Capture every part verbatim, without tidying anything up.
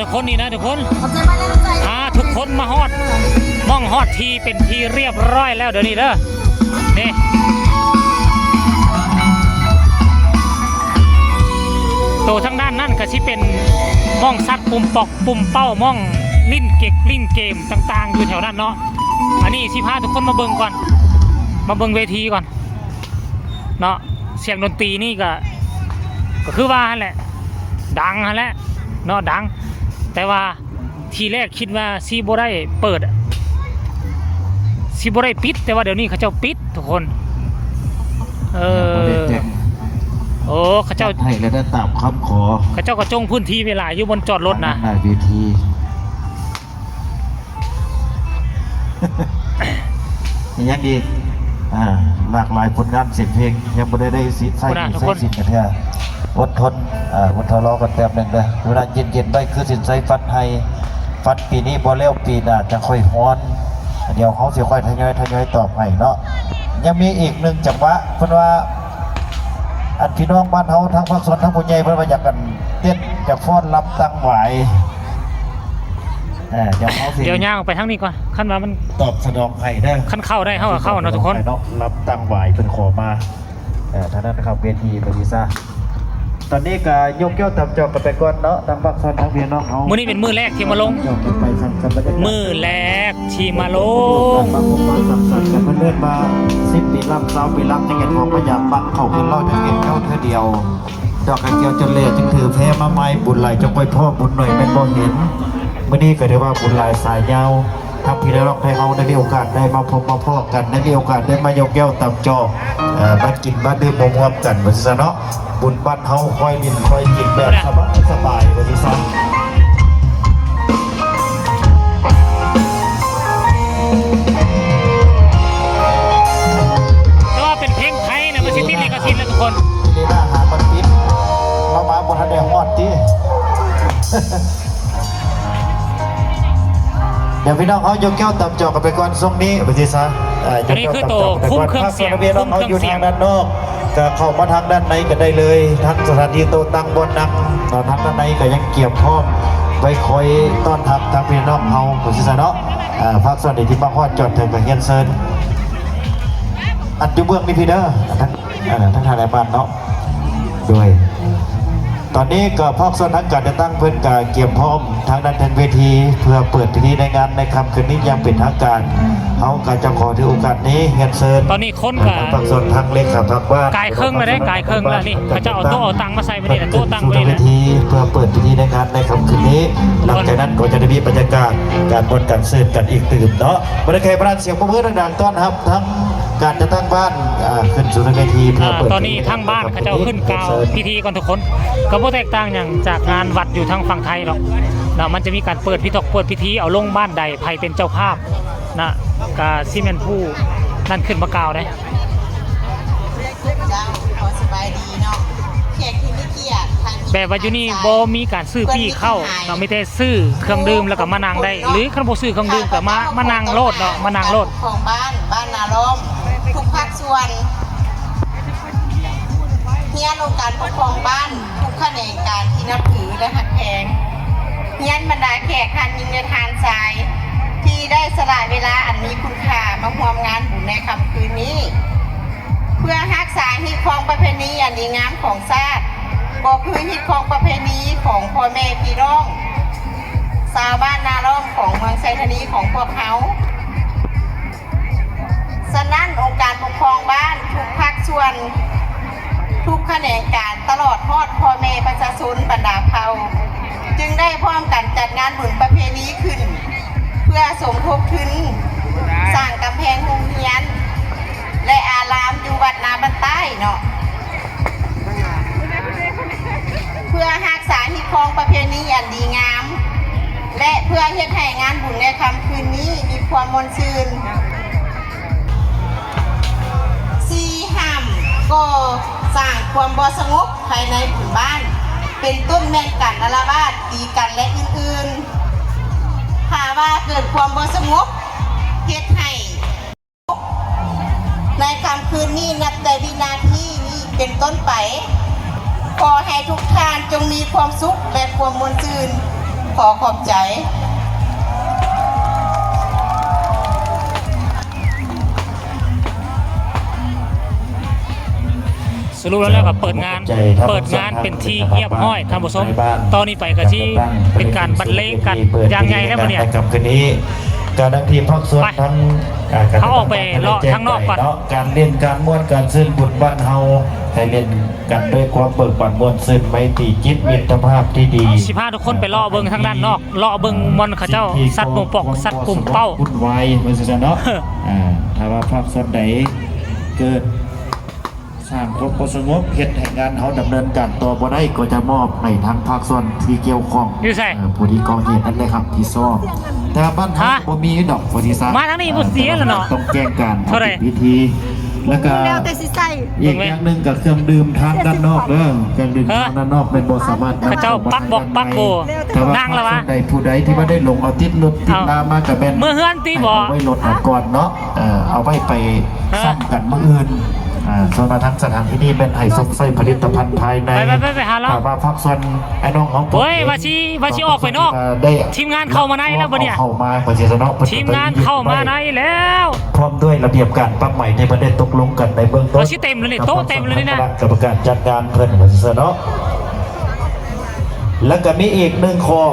ทุกคนนี่นะทุกคน ขอบใจมากนะลูกใจ พาทุกคนมาฮอด ม่องฮอดที่เป็นที่เรียบร้อยแล้วเดี๋ยวนี้เด้อ นี่ โตทางด้านนั่นก็สิเป็นม่องสัตว์ปุ่มปอกปุ่มเป้า ม่องลิ้นเก็กลิ้นเกมต่างๆ อยู่แถวนั้นเนาะ อันนี้สิพาทุกคนมาเบิ่งก่อน มาเบิ่งเวทีก่อน เนาะ เสียงดนตรีนี่ก็ ก็คือว่าหั่นแหละ ดังหั่นแหละ เนาะ ดัง แต่ว่าทีแรกคิดว่าสิบ่ได้เปิดอะ สิบ่ได้ปิด แต่ว่าเดี๋ยวนี้เขาเจ้าปิดทุกคน เออ โอ้ เขาเจ้า ให้แล้วได้ตามคำขอ เขาเจ้าก็จงพื้นที่ไว้หลายอยู่บนจอดรถนะ หน้าเวที ยังอีก อ่า หลากหลายผลงานเสียงเพลง ยังบ่ได้ได้สิ ใส่ พุ้นน่ะ หนี้ ทุกคน ใส่สินกันแท้ อดทน อ่า อดทนรอกันแป๊บหนึ่งเด้อ เวลาเย็นๆไปคือสินใส่ฟันให้ ฟันปีนี้บ่แล้วปีหน้าจะค่อยฮ้อน เดี๋ยวเขาสิค่อยทยอยทยอยตอบให้เนาะ ยังมีอีกหนึ่งจังหวะ เพิ่นว่า อันพี่น้องบ้านเฮาทั้งภาคส่วนทั้งผู้ใหญ่เพิ่นว่าอยากกันเต้นอยากฟ้อนรำตั้งหวาย เออ เดี๋ยวเขาสิ เดี๋ยวย่างออกไปทางนี้ก่อน คันว่ามัน ตอบสนองให้เด้อ คันเข้าได้เฮาก็เข้าเนาะทุกคน เนาะ รับตั้งหวายเพิ่นขอมา เออ ทางนั้นนะครับ เวทีเพิ่นสิซะ ตอนนี้ก็ยกแก้วตามจอกกันไปก่อนเนาะ ทางภาคส่วนทั้งพี่น้องเฮา มื้อนี้เป็นมื้อแรกที่มาลง จอกกันไปครับ กับบรรยากาศ มื้อแรกที่มาลง มาพบมาสังสรรค์กันเพื่อนๆมา สิบปีลำ ซาวปีลำ จังเห็นของพยายามบังเข้ากินเหล้า จังเห็นเหล้าเทื่อเดียว ดอกกระเจียวจนแหล่จึงถือแพมาใหม่ บุญหลายจงไปพ้อ บุญหน่อยแม่นบ่เห็น มื้อนี้ก็ถือว่าบุญหลายสายยาว ทั้งพี่และน้องไทยเฮาได้มีโอกาสได้มาพบมาพ้อกัน ได้มีโอกาสได้มายกแก้วตามจอก เอ่อ มากินมาดื่มร่วมกันว่าซั่นซะเนาะ บุญบ้านเฮาค่อยเล่นค่อยกินแบบสบายสบายว่าซั่นซะ แต่ว่าเป็นเพลงไทยนะ มันสิติดลิขสิทธิ์แล้วทุกคน ลีลาหามันปิด เรามาบ่ทันได้ฮอดติ เดี๋ยวพี่น้องเขายกแก้วตามจอกกันไปก่อนช่วงนี้ ไปที่ซะ เอ่อ อันนี้คือโต ยกแก้วตามจอกกันไปก่อน คุ้มเครื่องเสียง ภาคส่วนระเบียงน้องเขาอยู่ทางด้านนอก ก็เข้ามาทางด้านในก็ได้เลย ทั้งสถานที่โต๊ะตั้งบ่อนนั่งเนาะ ทางด้านในก็ยังเตรียมพร้อมไว้คอยต้อนรับทางพี่น้องเขา ไปที่ซะเนาะ อ่า ภาคส่วนที่มาฮอดจอดถึงก็เรียนเชิญ อันอยู่เบื้องนี้พี่เด้อ ทั้ง อ่า ทั้งทางหลายบ้านเนาะ โดย ตอนนี้ก็ภาคส่วนทางการจัดตั้งเพิ่นก็เตรียมพร้อมทางด้านแท่นเวที เพื่อเปิดพิธีในงานในค่ำคืนนี้อย่างเป็นทางการ เฮาก็จะขอถือโอกาสนี้เรียนเชิญ ตอนนี้คนก็ ทางภาคส่วนทางเลขาพักบ้าน กายเครื่องแล้วเด้ กายเครื่องแล้วนี่ เขาจะเอาโต๊ะเอาตังมาใส่ไว้นี่แหละ โต๊ะตั้งไว้นี่แหละ ขึ้นสู่เวที เพื่อเปิดพิธีในงานในค่ำคืนนี้ หลังจากนั้นก็จะได้มีบรรยากาศการม่วนการซื่นกันอีกตื่นเนาะ บ่ได้ไกลปานนั้น เสียงปรบมือดังๆต้อนรับทั้งการจัดตั้งบ้าน อ่า ขึ้นสู่เวทีเพื่อ อ่า เปิด ตอนนี้ทางบ้านเขาเจ้าขึ้นกล่าวพิธีก่อนทุกคน ก็บ่แตกต่างหยังจากงานวัดอยู่ทางฝั่งไทยหรอกเนาะ มันจะมีการเปิดพิธี เปิดพิธี เอาลงบ้านใด ไผเป็นเจ้าภาพนะ ก็สิแม่นผู้นั่นขึ้นมากล่าวเด้ เจ้า ขอสบายดีเนาะ แขกที่มีเกียรติ ท่าน แบบว่าอยู่นี่บ่มีการซื้อปี้เข้าเนาะ มีแต่ซื้อเครื่องดื่มแล้วก็มานั่งได้ หรือคันบ่ซื้อเครื่องดื่มก็มา มานั่งโลดเนาะ มานั่งโลด ของบ้าน บ้านนาล้อม ทุกภาคส่วน เฮียนองค์การปกครองบ้าน ทุกแขนงการที่นับถือและฮักแพง เฮียนบรรดาแขกท่านหญิงและท่านชาย ที่ได้สละเวลาอันมีคุณค่ามาร่วมงานบุญในค่ำคืนนี้ เพื่อรักษาฮีตคองประเพณีอันดีงามของชาติ ก็คือฮีตคองประเพณีของพ่อแม่พี่น้อง ชาวบ้านนาล้อมของเมืองไซธานีของพวกเขา ฉะนั้นองค์การปกครองบ้านทุกภาคส่วน ทุกแขนงการตลอดฮอดพ่อแม่ประชาชนบรรดาเผ่า จึงได้พร้อมกันจัดงานบุญประเพณีขึ้น เพื่อสมทบทุนสร้างกำแพงโรงเรียน และอารามอยู่วัดนาบ้านใต้เนาะ เพื่อรักษาฮีตคองประเพณีอันดีงาม และเพื่อเฮ็ดให้งานบุญในค่ำคืนนี้มีความม่วนซื่น สี่ห้ามก่อสร้างความบ่สงบภายในหมู่บ้าน เป็นต้นแม่นการอาละวาดตีกันและอื่นๆ ถ้าว่าเกิดความบ่สงบ เฮ็ดให้ ในค่ำคืนนี้นับแต่วินาทีนี้เป็นต้นไป ขอให้ทุกท่านจงมีความสุขและความม่วนซื่น ขอขอบใจ สรุปแล้วก็เปิดงาน เปิดงานเป็นที่เรียบร้อยท่านผู้ชม ตอนนี้ไปก็สิเป็นการบรรเลงกันอย่างใหญ่แล้วบัดเนี่ย ในค่ำคืนนี้ ก็ดังที่ภาคส่วน ไป ทั้ง อ่า เขาออกไปเลาะข้างนอกก่อน เนาะ การเล่นการม่วนการซื่นบุญบ้านเฮา ให้เล่นกันด้วยความเบิกบานม่วนซื่น ไมตรีจิตมิตรภาพที่ดี สิพาทุกคนไปเลาะเบิ่งทางด้านนอก เลาะเบิ่งม่อนเขาเจ้า สัตว์หมู่ปอก สัตว์กลุ่มเป้า วุ่นวายว่าซั่นเนาะ อ่า ถ้าว่าภาคส่วนใดเกิด สร้างความบ่สงบ เฮ็ดให้งานเฮาดำเนินการต่อบ่ได้ ก็จะมอบให้ทางภาคส่วนที่เกี่ยวข้อง อยู่ไส เอ่อ ผู้ที่ก่อเหตุนั่นแหละครับ ที่ซ่อม แต่บ้านเฮา ฮะ บ่มีดอกผู้ที่ซ่อม มาทางนี้บ่เสียแล้วเนาะ ต้องแจ้งการ เท่าใด ผิดวิธี แล้วก็ แล้วแต่สิใส่ อีกอย่างหนึ่งก็เครื่องดื่มทางด้านนอกเด้อ เครื่องดื่ม ฮะ ทางด้านนอกแม่นบ่สามารถนำ เขาเจ้าปักบอกปักโบ เข้ามาทางด้านใน แต่ว่า นั่งแล้ววะ ภาคส่วนใดผู้ใดที่ว่าได้ลงเอาติดรถติดลามาก็แม่น เอ้า เมือเฮือนติบ่ เอาไว้รถเอาก่อนเนาะ เอ่อ เอาไว้ไป ฮะ ซ่อมกันมื้ออื่น อ่า ส่วนมาทางสถานที่นี่เป็นไห้ชมใส่ผลิตภัณฑ์ภายใน ไปไปไปไปหาเรา ถ้าว่าภาคส่วนไอ้น้องของผม เฮ้ย ว่าสิ ว่าสิออกไปนอก ได้ ทีมงานเข้ามาในแล้วบัดเนี่ย เข้ามา ขอเสียสนอง ทีมงานเข้ามาในแล้ว พร้อมด้วยระเบียบการปรับใหม่ที่เพิ่นได้ตกลงกันในเบื้องต้น เอาสิเต็มเลยนี่ โต๊ะเต็มเลยนี่นะ คณะกรรมการจัดงานเพิ่น ขอเสียสนอง แล้วก็มีอีกหนึ่งข้อ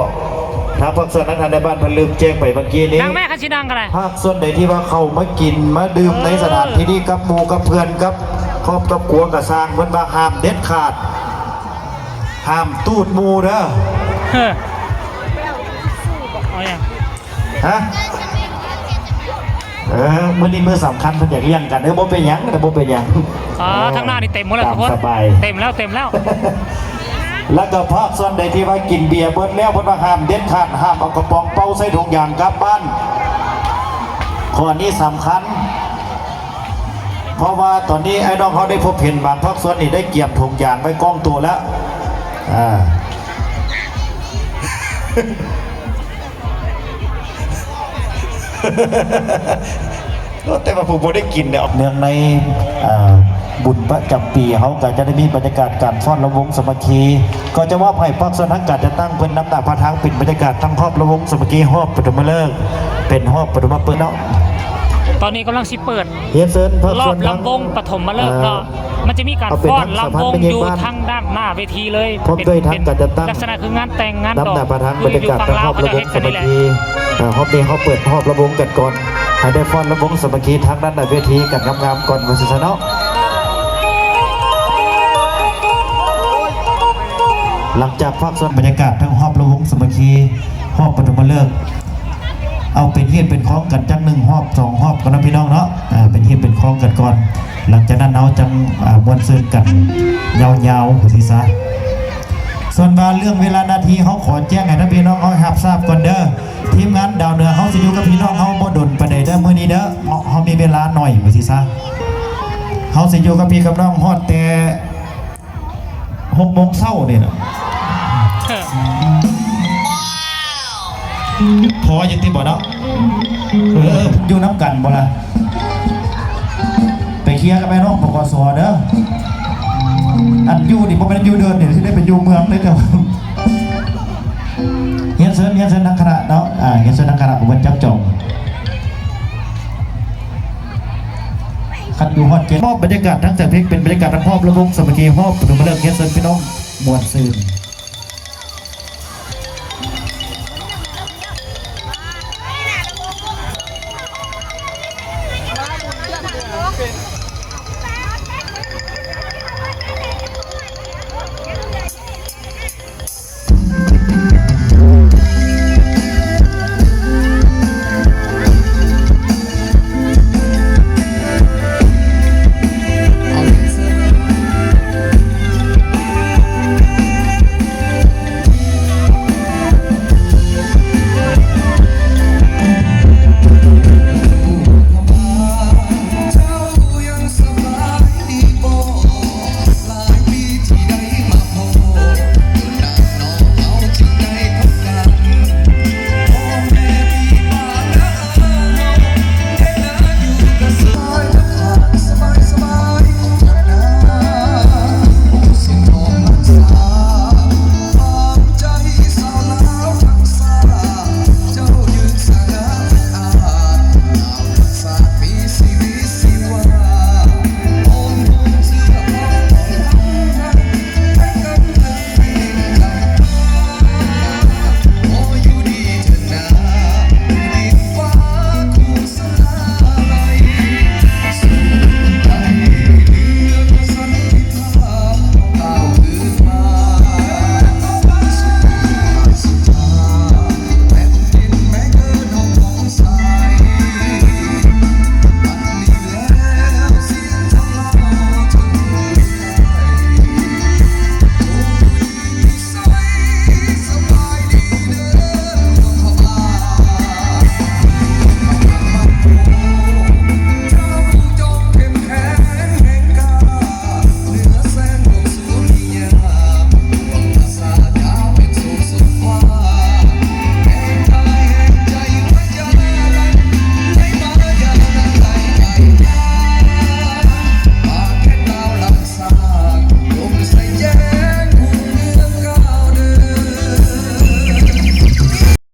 ทางภาคส่วนนั้นในบ้านเพิ่นลืมแจ้งไปเมื่อกี้นี้ นั่งแม่ คันสินั่งก็ได้ ภาคส่วนใดที่ว่าเข้ามากินมาดื่มในสถานที่นี้กับหมู่กับเพื่อนกับครอบกับครัวก็ซ่าง เพิ่นว่าห้ามเด็ดขาด ห้ามตูดหมู่เด้อ เฮ้อ เอาหยัง ฮะ เออ มื้อนี้มื้อสำคัญเพิ่นอยากเลี้ยงกัน เออ บ่เป็นหยัง แต่บ่เป็นหยัง อ๋อ ทางหน้านี่เต็มหมดแล้วทุกคน ตามสบาย เต็มแล้ว เต็มแล้ว แล้วก็ภาคส่วนใดที่ว่ากินเบียร์เบิดแล้ว เพิ่นว่าห้ามเด็ดขาด ห้ามเอากระป๋องเปาใส่ถุงยางกลับบ้าน ข้อนี้สำคัญ เพราะว่าตอนนี้ไอ้น้องเขาได้พบเห็นบางภาคส่วนนี่ได้เกียมถุงยางไว้กองตัวแล้ว อ่า แต่ว่าผมบ่ได้กินเนี่ย เนื่องใน อ่า บุญประจำปี เฮาก็จะได้มีบรรยากาศการฟ้อนรำวงสามัคคี ก็จะมอบให้ภาคส่วนทางการจัดตั้งเพิ่นนำหน้าพาทางเป็นบรรยากาศทั้งฮอบรำวงสามัคคี ฮอบปฐมฤกษ์ เป็นฮอบปฐมฤกษ์เนาะ ตอนนี้กำลังสิเปิด เรียนเชิญภาคส่วน รอบรำวงปฐมฤกษ์เนาะ อ่า มันจะมีการฟ้อนรำวงอยู่ทางด้านหน้าเวทีเลย พร้อมด้วยทางการจัดตั้ง เป็นลักษณะคืองานแต่งงานดอง นำหน้าพาทางบรรยากาศ อยู่ฝั่งลาว เขาจะเฮ็ดกันนี่แหละ รอบรำวงสามัคคี อ่า ฮอบนี้เขาเปิดฮอบรำวงกันก่อน ให้ได้ฟ้อนรำวงสามัคคีทางด้านหน้าเวทีกันงามๆก่อน ว่าซั่นซะเนาะ หลังจากภาคส่วนบรรยากาศทั้งฮอบรำวงสามัคคี ฮอบปฐมฤกษ์ เอาเป็นเฮียนเป็นคองกันจักหนึ่งฮอบสองฮอบก่อนนะพี่น้องเนาะ อ่า เป็นเฮียนเป็นคองกันก่อน หลังจากนั้นเฮาจั่ง อ่า ม่วนซื่นกันยาวๆ ว่าซั่นซะ ส่วนว่าเรื่องเวลานาทีเฮาขอแจ้งให้ท่านพี่น้องเฮารับทราบก่อนเด้อ ทีมงานดาวเหนือเฮาสิอยู่กับพี่น้องเฮาบ่ดนปานใดเด้อมื้อนี้เด้อ เฮา เฮามีเวลาหน่อย ว่าซั่นซะ เฮาสิอยู่กับพี่กับน้องฮอดแต่ หกโมงเช้านี่ล่ะ เออ พออยู่ติบ่เนาะ เออ อยู่นำกันบ่ล่ะ ไปเคลียร์กับไอ้น้อง ปกส เด้อ อันอยู่นี่บ่แม่นอยู่เดินนี่ สิได้ไปอยู่เมืองเด้อเจ้า เรียนเชิญ เรียนเชิญทางคณะเนาะ อ่า เรียนเชิญทางคณะผู้เพิ่นจับจอง คันอยู่ฮอดเจ็ด มอบบรรยากาศทั้งแสงเพลง เป็นบรรยากาศทั้งฮอบรำวงสามัคคี ฮอบปฐมฤกษ์ เรียนเชิญพี่น้องม่วนซื่น